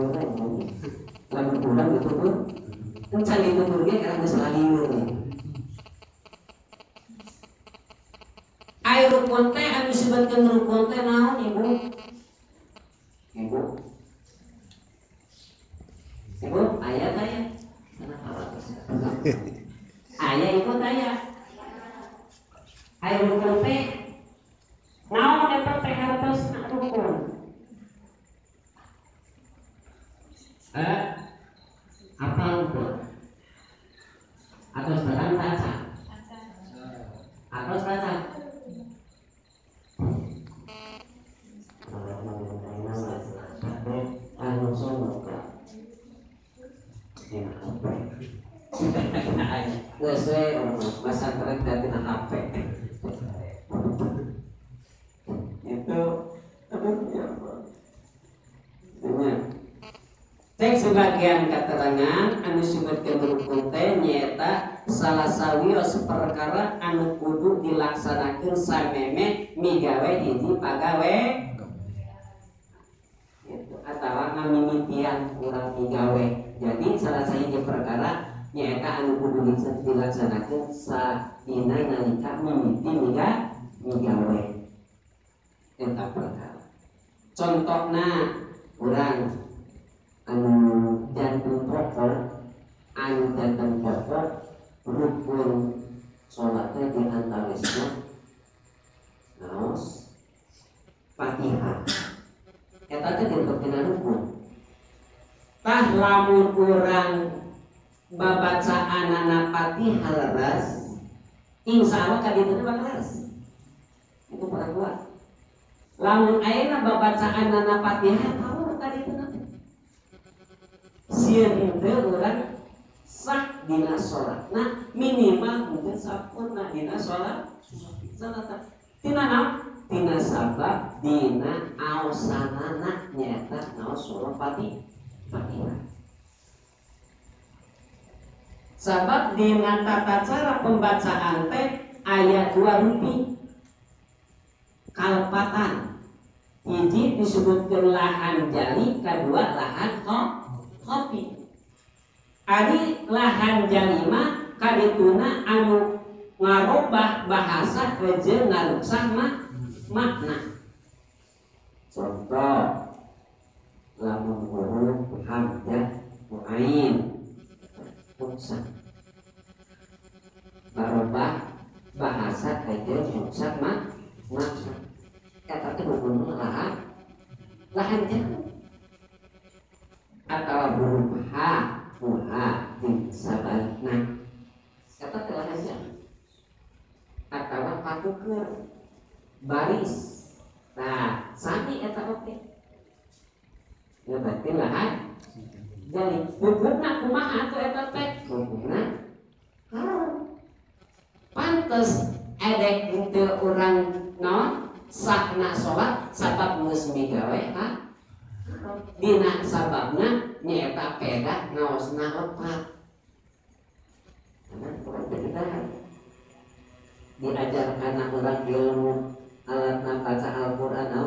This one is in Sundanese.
Lieur lamun urang ditutur encan ditutur ge karena geus lalieur. Ai rukun teh anu disebutkeun rukun teh naon ibu? Ibu. Ibu aya teh ya? Aya ibu teh ya? Ai rukun teh naon eta teh hartosna rukun? Apa rukun? Atau sekarang taca? Atau taca? HP itu cek sebagian keterangan anu disebutkeun rukun teh nyaeta salah sawios perkara anu kudu dilaksanakeun sameme migawe hiji pagawe gitu atawa ngamimitian urang migawe. Jadi salah sahiji perkara nyaeta anu kudu dilaksanakeun sadina nalika mimiti migawe eta perkara. Contohna urang anu jantung pokok, anu jantung pokok rukun sholatnya di antawisna naos Fatihah eta teh ditutupna rukun. Tah lamun urang babacaanana Fatihah leres, insyaallah ka dituna bakal leres. Itu perempuan. Lamun ayeuna babacaanana Fatihah tahu ka dituna teh. Sieun henteu urang sah dina salatna minimal mungkin sampurna dina salat. Salat tina naon? Tina sabab dina aosanana nyaeta naos surah Fatihah. Sabab dina tata cara pembacaan teh aya dua rupi kalpatan. Hiji disebutkeun lahan jali, kadua lahan kopi. Ari lahan jalima kadituna anu ngarobah bahasa jeung ngaruksah makna. Contoh lamun huruf hamzah muain ruksah barobah bahasa jeung ruksah makna. Eta teh hukumna lahan jali atau huruf H, U, H di sabalikna eta teh lahan jali atawa patuker baris. Nah, sami eta oge ya berarti lahan jali. Hukumna kumaha atuh eta teh? Hukumna haram. Pantes edek henteu urang naon sahna salat sabab geus migawe ha dina sababna nyaeta peda ngaosna lepat. Karena kurang beda diajarkan urang ilmu alat baca Al-Qur'an.